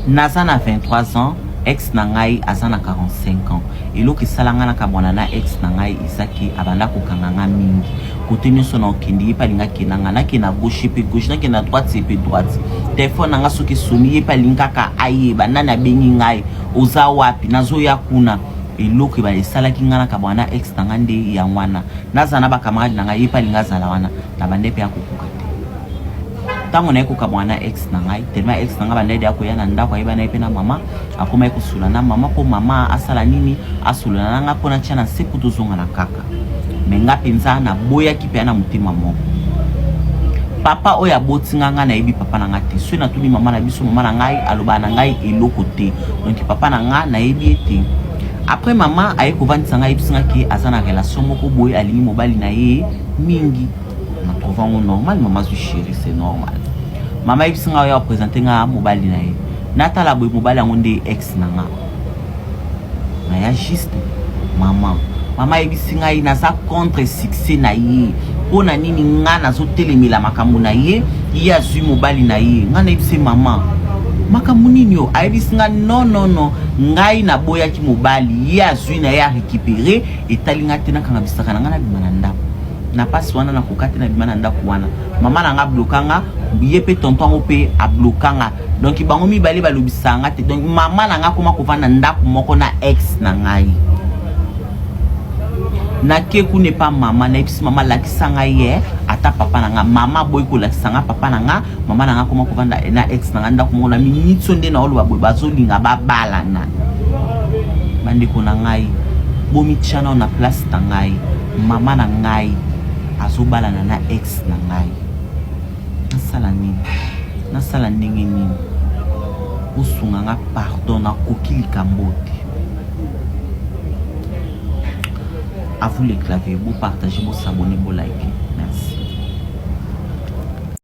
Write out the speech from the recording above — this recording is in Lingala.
Naza na 23 ans, ex na ngai aza na 45 ans. Eloko esala nga nakabwana na ex na ngai eza ke abanda kokanga nga mingi. Kote nyonso na okende ye pe alingi akenda nga, nakende na gauche ye pe gauche, nakende na droite ye pe droite. Telefone na nga soki esoni ye pe alingi kaka ayeba nani abengi ngai, oza wapi, nazoya kuna. Eloko esalaki nga nakabwana na ex na nga nde yango wana. Nazala na ba camarade na ngai ye pe alingi azala wana, nabandaki pe ya kokoka te. Ntango naye kokabwana na ex na ngai, tellement ex na ngai bandaki deya koya na ndako, ayebana ye mpe na mama, akomaki kosolola na mama mpo mama asala nini, asolola na ngai mpo natia na nse mpo tozongana kaka. Me nga mpenza naboyaki mpenza na motema moko. Papa oyo aboti nga, ngai nayebi papa na ngai te. Soki natuni mama na biso, mama na ngai alobaka na ngai eloko te. Donc papa na ngai nayebi ye te. Après mama aye kovandisa ngai, ayebisi ngai ke aza na relation moko boye, alingi mobali na ye mingi. Na trouve yango normal, mama azwi chéri, c'est normal. Mama ayebisi ngai oya opresente ngai mobali na ye. Natala boye mobali yango nde ex na nga. Naya juste mama. Mama ayebisi ngai naza contre succès na ye. Mpo na nini nga nazotelemela makambo na ye, ye azwi mobali na ye. Nga nayebisi mama, makambo nini oyo? Ayebisi nga non non non, ngai naboyaki mobali, ye azwi na ye a récupérer, etali nga te, nakanga bisaka na nga nabima na ndako. Na pasi wana nakoka te, nabima na ndako wana. Mama na nga abloka nga, ye pe tonton yango pe abloka nga. Donc bango mibale balobisaka nga te. Donc mama na nga akoma kovanda ndako moko na ex na ngai. Nake kuna epa mama, nayebisi mama lakisa ngai ye ata papa na nga. Mama aboyi kolakisa nga papa na nga. Mama na nga akoma kovanda na ex na nga ndako moko. Na minitso nde naoloba boye, bazolinga babalana. Bandeko na ngai, bomitia nao na place na ngai. Mama na ngai azobalana na ex na ngai. Nasala nini? Nasala ndenge nini? Bosunga nga pardon, nakoki likambo te. À vous les claviers, bo partager, bo s'abonner, bo liker.